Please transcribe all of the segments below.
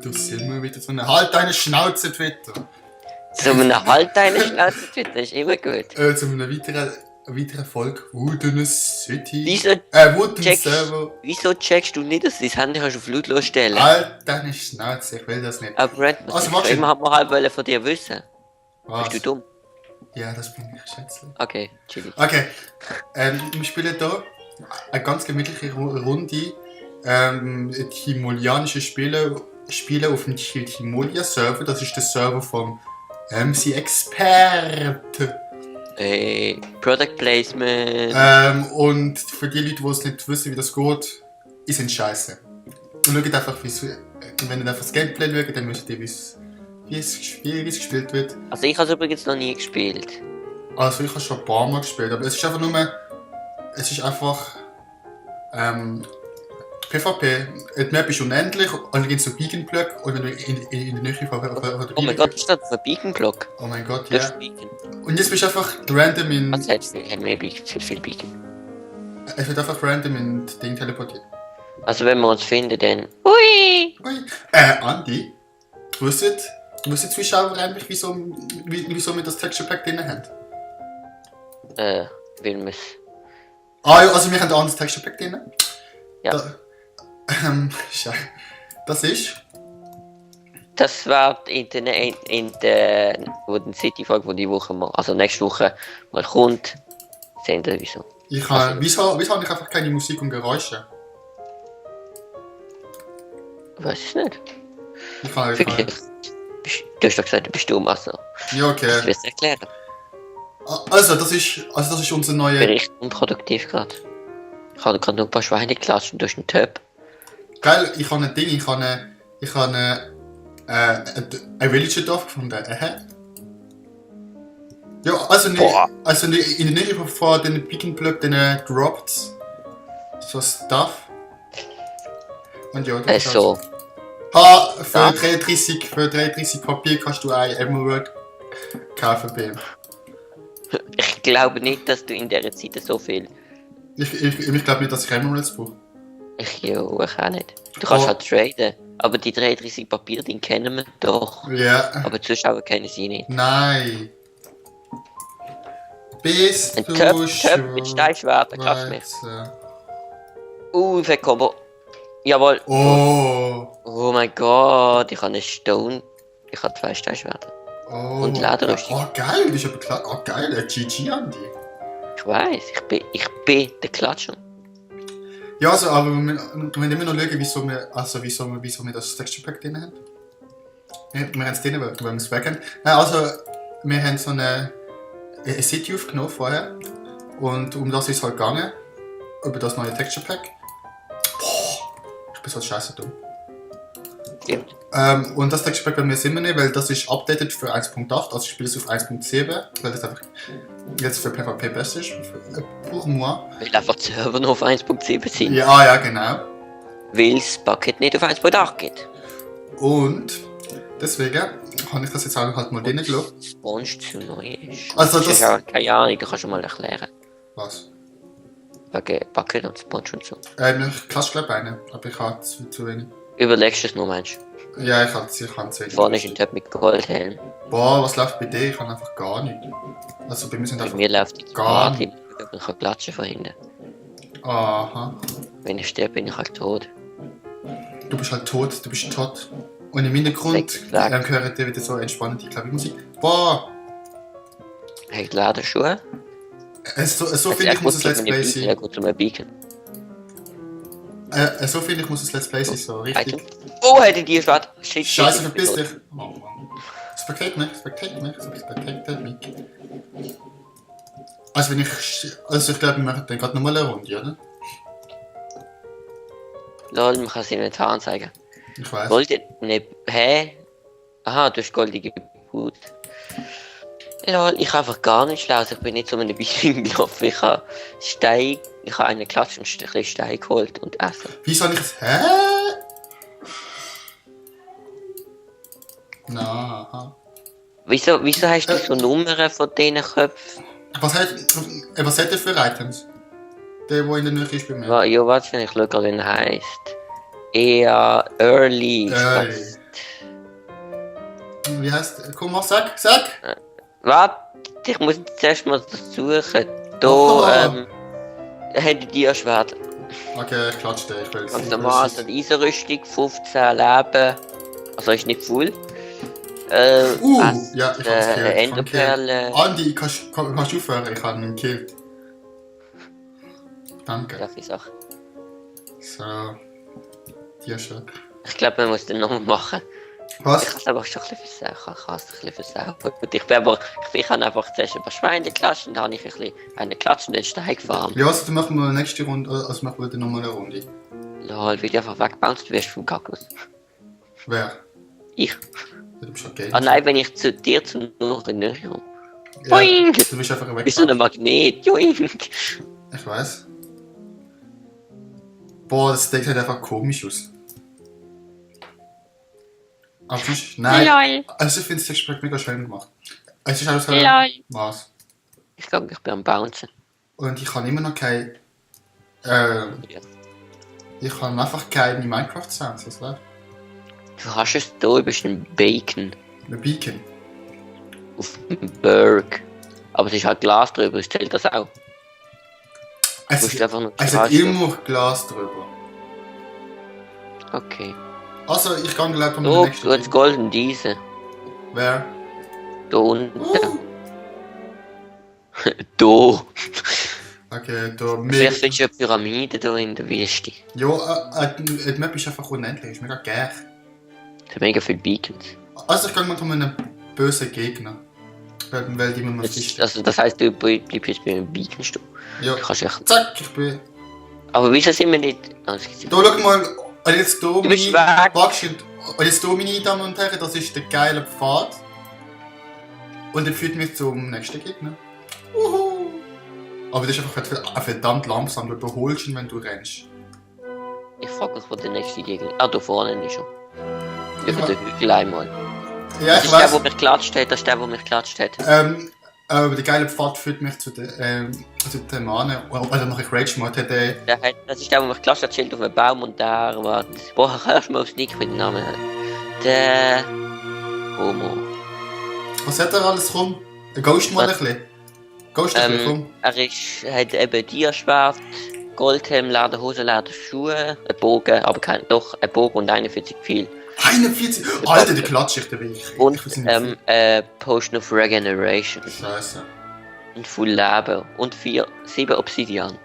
du immer wieder so eine Halt deine Schnauze Twitter. So eine Halt deine Schnauze Twitter ist immer gut. Zu einer weiteren Folge Wooden City. Wooden Server. Wieso checkst du nicht, dass du dein Handy kannst auf lautlos stellen? Halt deine Schnauze, ich will das nicht. Aber Brent, Also, was ich halt mal halb von dir wissen. Was? Bist du dumm? Ja, das bin ich, Schätzchen. Okay, chillig. Okay, wir spielen hier eine ganz gemütliche Runde. Timolianische Spiele auf dem Timolia-Server. Das ist der Server vom MC Experte. Product Placement. Und für die Leute, die es nicht wissen, wie das geht, ist sind scheiße. Und schaut einfach, wenn ihr einfach das Gameplay schaut, dann müsst ihr wissen, wie es gespielt wird. Also ich habe es übrigens noch nie gespielt. Also ich habe schon ein paar Mal gespielt, aber es ist einfach PvP. Die Map ist unendlich und dann gibt es so Beacon-Blöcke und wenn du in der Nähe von der Oh mein Gott, ist das ein Beacon-Block? Oh mein Gott, ja. Beacon. Und jetzt bist du einfach random in... Was heißt das? Maybe viel Beacon. Es wird einfach random in das Ding teleportiert. Also wenn wir uns finden, dann... Ui! Ui. Andi, wissen Zuschauer eigentlich, wieso wir das Texture Pack drin haben? Weil wir es... Ah ja, also wir haben ein anderes Texture Pack drin. Ja. Das ist... Das war in der Wooden City Folge, die Woche mal, also nächste Woche mal kommt. Sehen wir wieso. Wieso habe ich einfach keine Musik und Geräusche? Weiß ich nicht. Wirklich? Du hast doch gesagt, du bist dumm, also. Ja, okay. Ich will es erklären. Also das ist unser neuer... Bericht unproduktiv gerade. Ich habe gerade noch ein paar Schweine klatschen durch den Töp. Geil, ich habe ein Ding, ich habe ein Villager-Dorf gefunden. Ja, also in der Nähe von den Beacon-Blöcken, den Drops. So Stuff. Und ja, das ist so. Für 33 Papier kannst du ein Emerald kaufen bei ihm. Ich glaube nicht, dass du in dieser Zeit so viel... Ich glaube nicht, dass ich Emeralds brauche. Ich auch nicht. Du kannst halt traden. Aber die 33 Papier, die kennen wir doch. Ja. Aber die Zuschauer kennen sie nicht. Nein. Bist ein du Töpf mit Steinschwertern, kannst du mir. Verkombo. Jawohl. Oh mein Gott, ich habe eine Stone. Ich habe 2 Steinschwerter. Und Lederrüstung. Oh geil, das ist aber klar. Oh geil, GG Andi. Ich weiß, ich bin der Klatscher. Ja, also, aber wir müssen immer noch schauen, wieso wir das Texture Pack drin haben. Wir haben es drin, weil wir es weg haben. Also, wir haben so eine City aufgenommen vorher. Und um das ist es halt gegangen. Über das neue Texture Pack. Boah, ich bin so scheiße dumm. Stimmt. Und das Texture Pack bei mir sind wir nicht, weil das ist updated für 1.8, also ich spiele es auf 1.7, weil das einfach jetzt für PvP besser ist, pour moi. Weil einfach die Server noch auf 1.7 sind. Ja, genau. Weil das Bucket nicht auf 1.8 geht. Und deswegen habe ich das jetzt auch halt mal drin gelassen. Sponge zu neu ist. Also das... Ja, keine Ahnung, du kannst schon mal erklären. Was? Wegen Bucket und Sponge und so. Ich kannst glaube einen, aber ich habe zu wenig. Überlegst du es nur, meinst du? Ja, ich habe zu wenig. Vorne ist ein Typ mit Goldhelm. Boah, was läuft bei dir? Ich habe einfach gar nichts. Also bei mir sind einfach... Bei mir läuft die gar nicht. Ich kann klatschen von hinten. Aha. Wenn ich sterbe, bin ich halt tot. Du bist halt tot, du bist tot. Und im Hintergrund hören dir wieder so entspannende Klaviermusik. Boah! Hey, Lederschuhe? So finde ich muss es Let's Play sein. Ja, gut, zum Beacon. So finde ich muss es Let's Play sein, so richtig. Oh, hätte die Schwert. Scheiße, verpiss dich! Oh Mann. Spectate mich. Also ich glaube, wir machen dann gerade nochmal eine Runde, oder? Lol, man kann es Inventar anzeigen. Ich weiß. Wollt ne, hä? Aha, du hast goldige Brut. Lol, ich habe einfach gar nicht schlau, also ich bin nicht so einem Beacon gelaufen. Ich habe einen Klatsch und ein bisschen Stein geholt und essen. Wieso habe ich es? Hä? Na. Wieso hast du so Nummern von diesen Köpfen? Was hat er für Items? Der in der Nähe ist bei mir. Ja, warte, ich schaue gerade, wie er heisst. Eher Early. Wie heißt. Komm, mach, sag! Warte, ich muss jetzt zuerst mal das suchen. Oh. Da, hättet ihr Schwert. Okay, ich klatsche dir, ich will Ganz normal, so die Eisenrüstung, 15 Leben. Also ist nicht voll. ja, ich hab's gekillt. Enderperle. Andi, kannst du aufhören? Ich habe ihn gekillt. Danke. Ja, viele Sachen. So. Dir schon. Ich glaube, man muss den nochmal machen. Ich Was? kann es einfach schon ein bisschen versauen. Ich kann es ein bisschen versauen. Und ich habe einfach zuerst ein paar Schweine geklatscht und dann habe ich ein bisschen einen klatschenden Stein gefahren. Ja, also dann machen wir nächste Runde, also machen wir dann nochmal eine Runde. Lol, wird einfach weggebounced, du wirst vom Kaktus. Wer? Ich. Ja, du bist schon Geld. Ah nein, wenn ich zu dir zu nur näher komme. Ja, Boing! du bist einfach weg. Wie so ein Magnet. Joink! Ich weiß. Boah, das sieht halt einfach komisch aus. Aber sonst, nein. Lol. Also ich finde es Textpack mega schön gemacht. Es ist alles Lol. was. Ich glaube, ich bin am Bouncen. Und ich habe immer noch kein. Ja. Ich habe einfach keine Minecraft-Sounds, was läuft? Du hast es da, du bist ein Bacon. Ein Beacon. Auf dem Berg. Aber es ist halt Glas drüber, zählt das auch. Du Es musst ist einfach nur hat immer Glas drüber. Okay. Also, ich kann gleich um den Oh, nächsten. du hast golden diese. Wer? Da unten. Uh. Da. Okay, da Vielleicht findest du eine Pyramide da in der Wüste. Ja, die Map ist einfach unendlich, ist mega geil. Es hat mega viele Beacons. Also, ich gehe mal um einen bösen Gegner. Weil die man Jetzt, also das heisst, du bleibst jetzt bei einem Beacon stehen. Ja. Du kannst echt... Zack, ich bin. Aber wieso sind wir nicht... Oh, Da schau mal, und jetzt hier bist weg. Und jetzt hier, meine Damen und Herren, das ist der geile Pfad. Und der führt mich zum nächsten Gegner. Uhu. Aber das ist einfach verdammt langsam, du überholst ihn, wenn du rennst. Ich frage mich, wo der nächste Gegner... Ah, da vorne ist schon. Über Ja. den Hügel einmal. Ja, Das ich ist der, weiß. wo mich geklatscht hat. Das ist der, wo mich geklatscht hat. Aber der geile Pfad führt mich zu dem Mann. Oder mache ich Rage Mod, Das ist der, wo mich geklatscht hat. Schild auf einem Baum und der war... Boah, ich kann erst mal auf Sneak mit dem Namen. Der... Homo. Was hat er alles rum? Ein Ghost Mod ein bisschen. Ghost ein bisschen, komm. Hat eben Diaschwert, Goldhelm, Lederhose, Lederschuhe, ein Bogen, aber kein... Doch, ein Bogen und 41 viel. 41! Alter, die klatsche ich dabei. Und Potion of Regeneration. Scheiße. Und Full Leben. Und 7 Obsidian.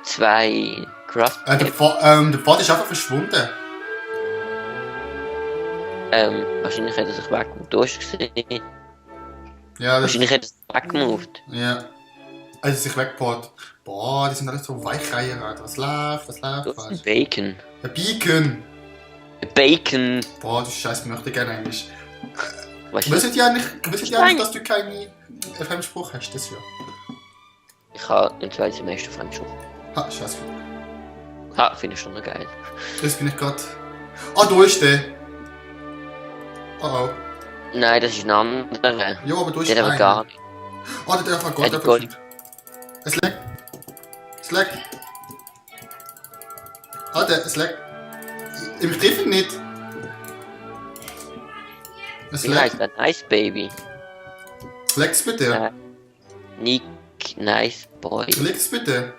2 Craft. Der Pfad ist einfach verschwunden. Wahrscheinlich hat er sich weggemoved. Du hast gesehen. Ja, das Wahrscheinlich hat er sich weggemoved. ja. Also sich weggebaut. Boah, die sind alles so Weichreiher, Alter. Was läuft? Du hast ein Was? Bacon. Ein Beacon! Ein Bacon! Boah, du Scheiß möchte gerne eigentlich. Weißt du, Wisst ihr eigentlich, dass du keinen Fremdspruch hast, das Jahr? ich habe im zweiten Semester Fremdschule. Ha, Scheiße. Ha, finde ich schon noch geil. Jetzt bin ich grad. Ah, da ist der! Oh. Nein, das ist ein anderer. Ja, aber du ist Der hat aber gar nicht. Ah, der darf Ja, die Gott, Gold. Es leckt. Es leckt. Alter, es leckt. Ich treffe ihn nicht. Es Wie leckt. heißt der? Nice Baby. Leg's bitte. Nein. Nick, nice boy. Leg's bitte.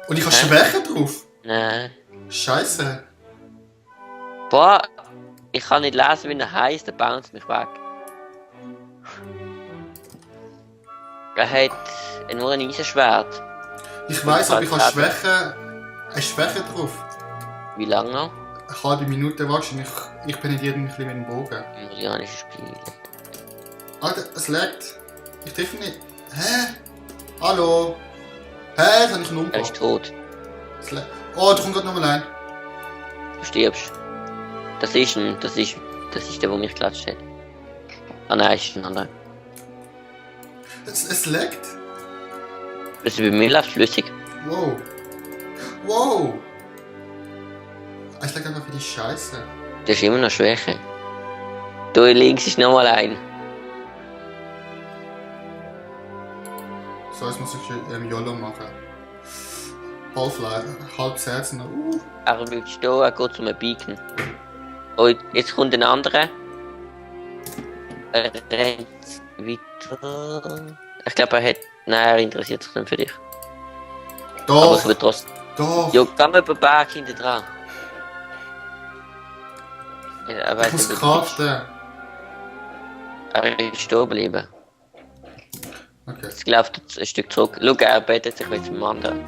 Und ich habe Hä? Schwäche drauf. Nein. Scheiße. Boah, ich kann nicht lesen, wie er heißt, der bounce mich weg. Er hat nur ein Eisenschwert. Ich weiß, aber ich habe Schade. Eine Schwäche drauf. Wie lange noch? Eine halbe Minute wahrscheinlich. Ich penetriere ihn ein bisschen mit dem Bogen. Marianisches Spiel. Alter, es leckt. Ich treffe ihn nicht. Hä? Hallo? Hä? Jetzt habe ich einen Er umgebracht. ist tot. Es leckt. Oh, da kommt gerade nochmal ein. Du stirbst. Das ist der, der mich geklatscht hat. Ah nein, ist ein anderer. Es leckt. Das ist bei mir läuft flüssig. Wow. Wow. Es leckt einfach für die Scheiße. Das ist immer noch Schwäche. Da links ist nochmal ein. So, jetzt muss ich YOLO machen. halbes Herz noch. Er will stehen, er geht zum Beacon. Und jetzt kommt ein anderer. Er rennt weiter. Ich glaube, er hat. Nein, er interessiert sich nicht für dich. Aber es Doch, wird trotzdem. doch. Ja, geh mal über den Berg hinten dran. Ja, er Ich weiß muss nicht, craften. er ist stehen geblieben. Okay. Jetzt läuft er ein Stück zurück. Schau, er betet sich mit dem anderen.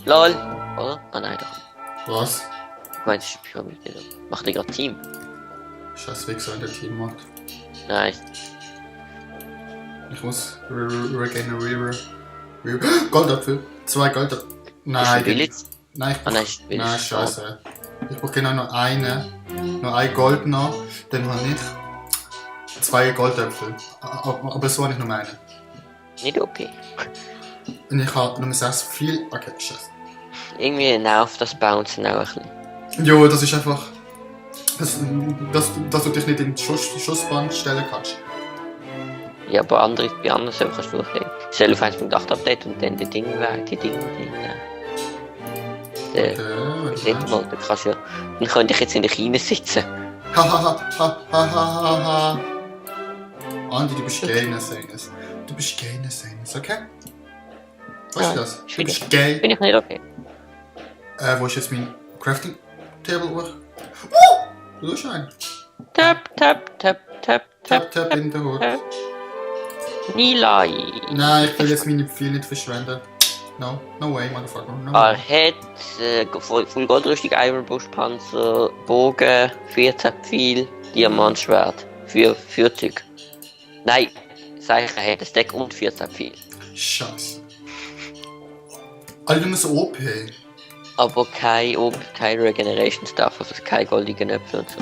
Lol. Oder? Ah nein, doch. Was? Ich meine, das ist eine Pyramide. Macht ihr gerade Team? Scheiß Wichser in der Team macht. Nein. Ich muss regenerieren. Goldapfel. 2 Goldapfel. Nein. Nein, Ah nein, ist billig. nein, scheiße. Ich brauche genau noch einen. Noch ein Gold noch. Dann habe ich 2 Goldäpfel. Aber so habe ich nur einen. Nicht okay. Und ich habe Nummer 6 viel. Okay, scheiße. Irgendwie nervt das Bouncen auch ein bisschen. Jo, das ist einfach. Dass du dich nicht in die Schussbahn stellen kannst. Ja, aber bei anderen Servern kannst du durchlegen. Ich soll auf 1.8 Update und dann die Dinge weg, die Dinge. Okay, wenn du meinst. Mal, dann kannst du ja. Dann könnte ich jetzt in der China sitzen. Hahaha. Andi, du bist gay, Seines. Du bist gay, Seines, okay? Weißt du das? Du bist gay. Bin ich nicht okay. Wo ist jetzt mein Crafting Table hoch? Du hast einen. Tap, tap, tap, tap, Tap, tap in der Hut. Nilai. Nein, ich will jetzt meine Pfeile nicht verschwenden. No way, motherfucker. No. Er hat Full Goldrüstung, Iron Bush Panzer, Bogen, 14 Pfeil, Diamantschwert, 4 Zeug. Nein, sag ich, er hat ein Stack und 14 Pfeil. Scheiße. Alle müssen OP. Aber kein Regeneration Stuff, also keine goldigen Äpfel und so.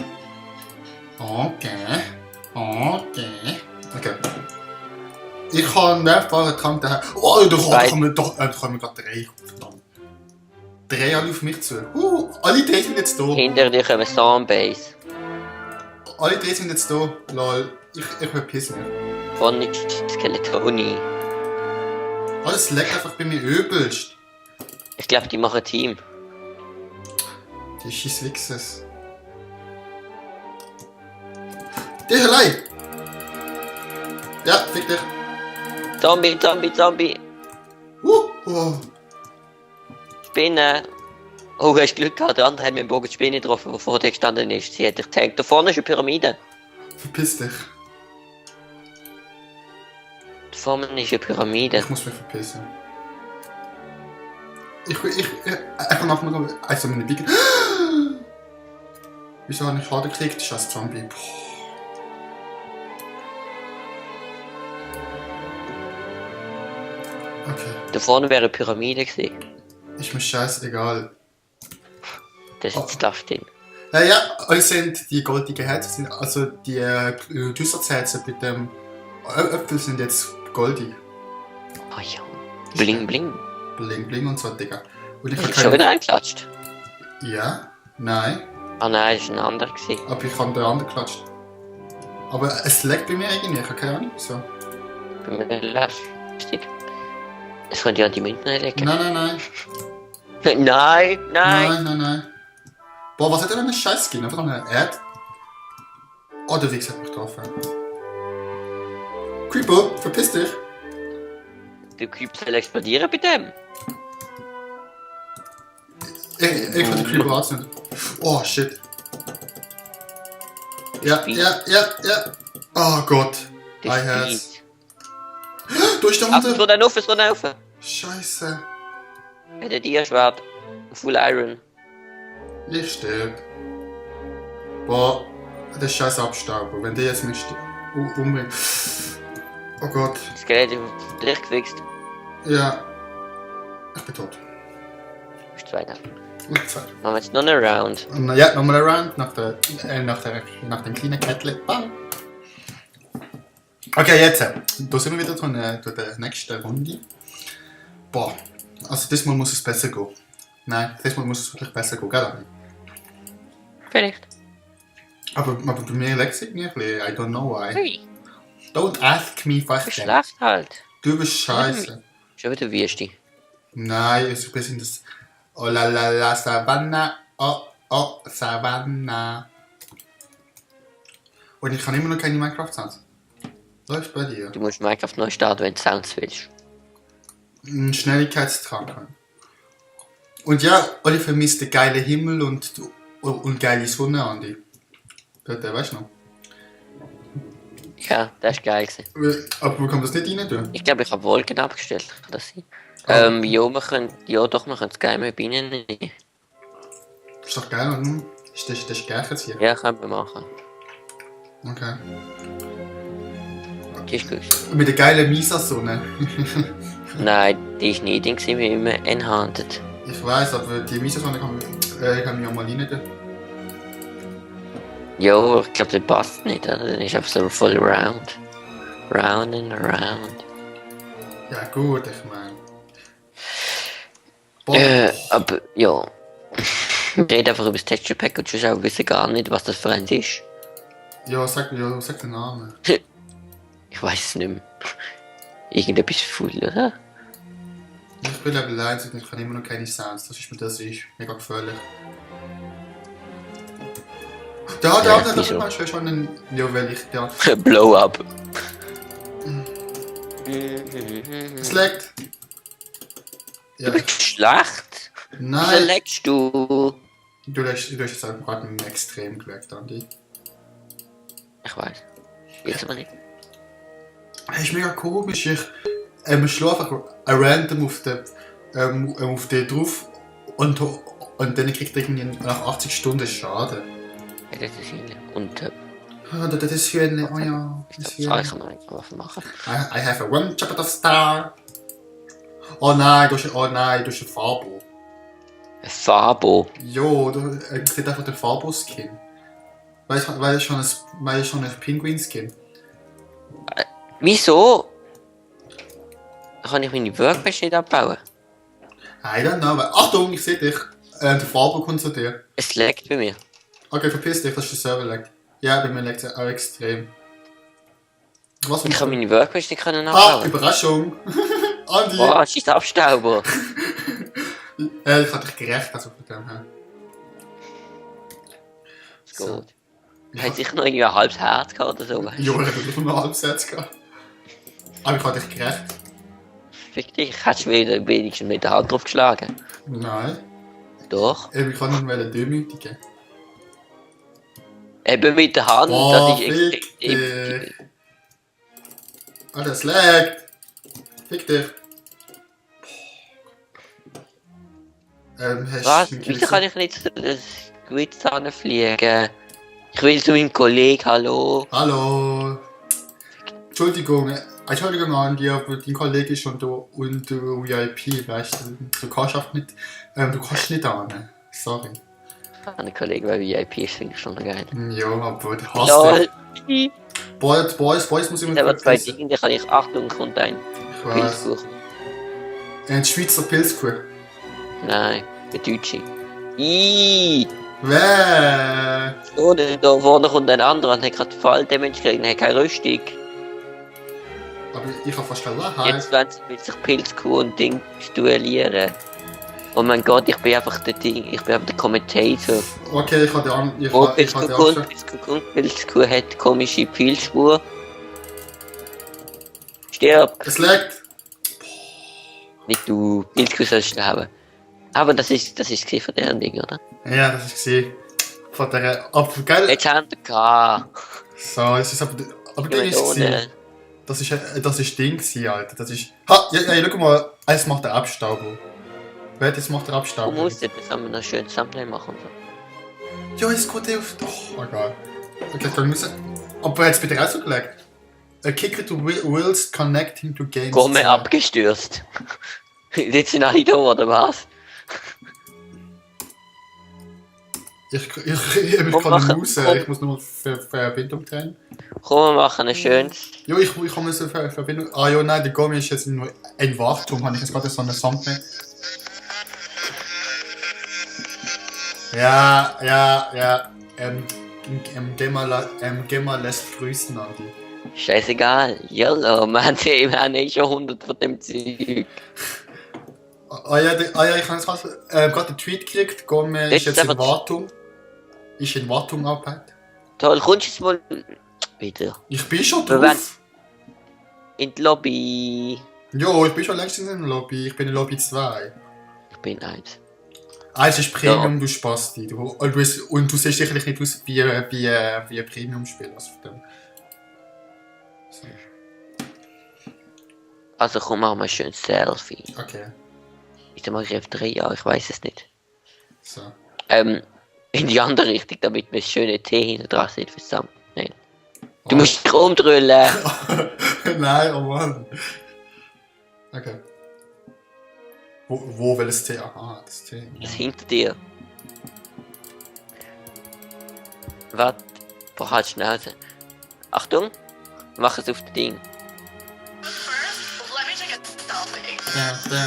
Okay. Ich habe einen wertbaren Trank daher. Oh, da kommen gerade 3. Verdammt. 3 alle auf mich zu. Alle 3 sind jetzt da. Hinter dir kommen Stormbase. Alle 3 sind jetzt da. Lol. Ich verpiss mich. Vorne ist Skeletoni. Alles leckt einfach bei mir übelst. Ich glaube, die machen Team. Die scheiß Wichses. Dich allein! Ja, fick dich. Zombie. Spinne. Oh, du hast Glück gehabt, der andere hat mir einen Bogen Spinne getroffen, der vor dir gestanden ist. Sie hat dich getankt. Da vorne ist eine Pyramide. Verpiss dich. Da vorne ist eine Pyramide. Ich muss mich verpissen. Ich kann nachher noch also meine Bicke. Wieso habe ich Schaden gekriegt? Scheiß Zombie. Okay. Da vorne wäre eine Pyramide gewesen. Ist mir scheißegal. Das ist jetzt das Ding. Ja, euch sind die goldigen Herzen, also die Düsterherzen mit dem Äpfel sind jetzt goldig. Oh ja. Bling bling. Bling bling und so, Digga. Und Ich hab schon wieder eingeklatscht. Ja? Nein. Ah nein, das war ein anderer gewesen. Aber ich habe den anderen geklatscht. Aber es leckt bei mir irgendwie, ich habe keine Ahnung wieso. Bei mir lastig. Es könnte ja an die Münzen legen. Nein. Nein. Boah, was hat er denn einen Scheiß-Skin? Einfach eine Erd. Oh, der Wichs hat mich getroffen. Creeper, verpiss dich. Der Cube soll explodieren bei dem. Ich kann den Creeper anzünden. Oh, shit. Ja. Oh Gott. Das Ein Herz. Speed. Du bist da Ach, es unten. wird auf. Scheiße. Hat er Dia-Schwert. Full Iron. Ich sterb. Boah, der scheiß Abstauber. Wenn der jetzt mich umbringt. Oh Gott. Das Skelett ist gleich gefixt. Ja. Ich bin tot. Du bist zweiter. Zwei. Machen wir jetzt noch einen Round. Und ja, nochmal ein Round nach dem kleinen Kettchen. Bam. Okay, jetzt. Da sind wir wieder dran, der nächsten Runde. Boah, also diesmal muss es besser gehen. Nein, diesmal muss es wirklich besser gehen, gell? Ari? Vielleicht. Aber bei mir leckt es irgendwie ein bisschen, I don't know why. Hey, Don't ask me du bist fucking. schlecht halt. Du bist scheiße. Schon wieder Wüste. Nein, es ist ein bisschen das. Oh la la la Savannah. Oh, oh, Savannah. Und ich kann immer noch keine Minecraft-Sounds. Läuft bei dir. Du musst Minecraft neu starten, wenn du Sounds willst. Ein Schnelligkeitstrank. Und ja, Olli vermisst den geilen Himmel und geile Sonne, Andi. Weißt du noch? Ja, das ist geil gewesen. Aber wo kann das nicht rein tun? Ich glaube, ich habe Wolken abgestellt. Kann das sein? Ah. Ja, wir können es geil mit reinnehmen. Ist doch geil, oder? Ist das geil jetzt hier? Ja, können wir machen. Okay. Die ist gut. Mit der geilen Misa-Sonne. Nein, die ist nicht, die sind wir immer enhanced. Ich weiß, aber die Misa-Sonne kann man ja mal rein tun. Ja, ich glaube, das passt nicht, oder? Dann ist einfach so voll round. Round and around. Ja gut, ich meine. Aber ja. Wir reden einfach über das Texture Pack und schon wissen gar nicht, was das für eins ist. Ja, sag den Namen. Ich weiß es nicht mehr. Irgendetwas voll, oder? Ich bin Level 1 und ich kann immer noch keine Sounds. Das ist mega gefährlich. Der hat wieso? schon einen. Ja, weil ich. Ja. Blow up. Es leckt. Du Ja. bist schlecht. Wieso Nein. leckst du? Du hast jetzt halt gerade einen extrem geleckt, Andi. Ich weiß. Jetzt aber nicht. Das ist mega komisch. Ich schlafe einfach random auf den drauf und dann kriegt er irgendwie nach 80 Stunden Schaden. Ja, das ist ihn. Und Ah, das ist Hühnchen. Oh ja, das das kann man einfach machen. I have a one chapter of star. Oh nein, du hast ein Farbo. Ein Fabo. Jo, du sieht einfach den Farbo-Skin. Weil es schon ein Pinguin-Skin. Wieso? Kann ich meine Workbench nicht abbauen? I don't know. Achtung, ich seh dich. Der Farbo kommt zu dir. Es leckt bei mir. Okay, verpiss dich, das ist der Server leckt. Ja, bei mir leckt es auch extrem. Was Ich kann meine Workbench nicht Ah, abbauen. Überraschung! Andi! Boah, scheiß Abstauber. Ich hab dich gerecht, also von dem her. Ist gut. Hat sicher noch irgendwie ein halbes Herz gehabt oder so. weißt du? Jo, ich hab nur einen halben Satz gehabt. Aber ich hab dich gerecht. Fick dich, ich hätte wieder wenigstens mit der Hand drauf geschlagen. Nein. Doch. Ich kann nur demütigen. Eben mit der Hand, Boah, das ist fick extrem. dich. Ah, das leckt. Fick dich. Hast Was? du einen Wieso kann ich nicht zu das Quiz fliegen? Ich will zu meinem Kollegen, hallo. Hallo. Entschuldigung, Andi, aber dein Kollege ist schon da und du VIP, weißt du, du kannst auch nicht, du kannst nicht an. Sorry. Ein Kollege, weil VIP ist, finde ich schon geil. Ja, aber du hast LOL. dich. Boys muss ich Ich mit habe zwei vergessen. Dinge, da kann ich Achtung, kommt ein Ich weiß. Pilzkuchen. Ein Schweizer Pilzkuchen. Nein, der Deutsche. Iiii. Wer? Oh, da vorne kommt ein anderer und hat gerade Falldamage gekriegt und hat keine Rüstung. Aber ich habe fast keine Jetzt Wahrheit. wollen sie mit sich Pilzkuchen und Ding duellieren. Oh mein Gott, ich bin einfach der Kommentator. Okay, ich habe den Oh, Abstand. Pilzkuchen hat komische Pilzspur. Stirb! Es leckt. Nicht du, Pilzkuchen soll sterben. Aber das ist von deren Ding, oder? Ja, das ist gesehen. Von der. Aber geil. Jetzt haben wir gehabt. So, es ist aber Ding ist Ohne. gesehen. Das ist Ding gewesen, Alter. Das ist. Ha! Ja, schau mal, es macht der Abstauber. Wer das macht der Du Abstauber? musst jetzt haben wir noch schön Thumbnail machen. So. Ja, es geht auf. Oh, egal. Okay, dann müssen. Aber jetzt bitte rausgelegt. A kicker to wheels connecting to games. Komme abgestürzt. Jetzt sind alle da, oder was? Ich kann nicht raus. Ich muss nur Verbindung drehen. Komm, wir machen ein schönes. Jo, ich kann mir so Verbindung. Ah ja, nein, der Gommi ist jetzt nur ein Wachturm. Habe ich jetzt gerade so eine Thumbnail. Ja. Gemma lässt grüßen, Andi. Scheißegal. Yellow, man, wir haben eh schon 100 von dem Zeug. Ja, ich habe gerade einen Tweet gekriegt. Gomme ist Jetzt jetzt in einfach- Wartung. Ist in Wartung abgehakt. Toll, kommst du jetzt mal wieder Ich bin schon Wir werden- drauf. in die Lobby? Jo, ich bin schon längstens in der Lobby. Ich bin in Lobby 2. Ich bin eins. Eins ist Premium, du Spasti. Und du siehst sicherlich nicht aus wie ein Premium-Spiel. Also von dem. So. Also komm, machen wir ein schönes Selfie. Okay, Ist der Griff 3? Ja, ich weiß es nicht. so. In die andere Richtung, damit wir schöne Tee hinten dran sehen fürs Thumbnail. Du Oh. musst dich umdrüllen. Nein, oh Mann. Okay. Wo will das T? Aha, das T. Das hinter dir. Warte, boah, halt Schnauze. Achtung, mach es auf das Ding. First, let me take a selfie. First, let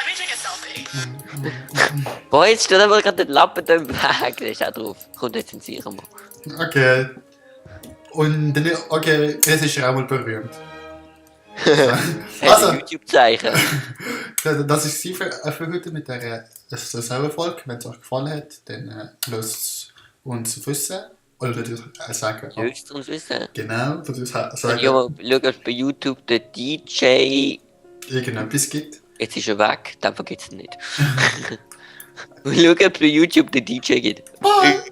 me take a selfie. Boah, jetzt steht aber gerade der Lappen da im Weg. Der ist auch drauf. Kommt jetzt zensieren wir. Okay. Und dann, okay, jetzt ist er auch mal berühmt. Hey, Also, YouTube-Zeichen. das ist sie für heute mit der selben Folge. Wenn es euch gefallen hat, dann lasst es uns wissen. Oder würde ich sagen. Willst du uns wissen? Genau, würde ich Dann sagen, ja mal schauen, ob bei YouTube der DJ. irgendetwas gibt. Jetzt ist er weg, dann vergisst es nicht. Und schauen, ob bei YouTube der DJ gibt. Bye!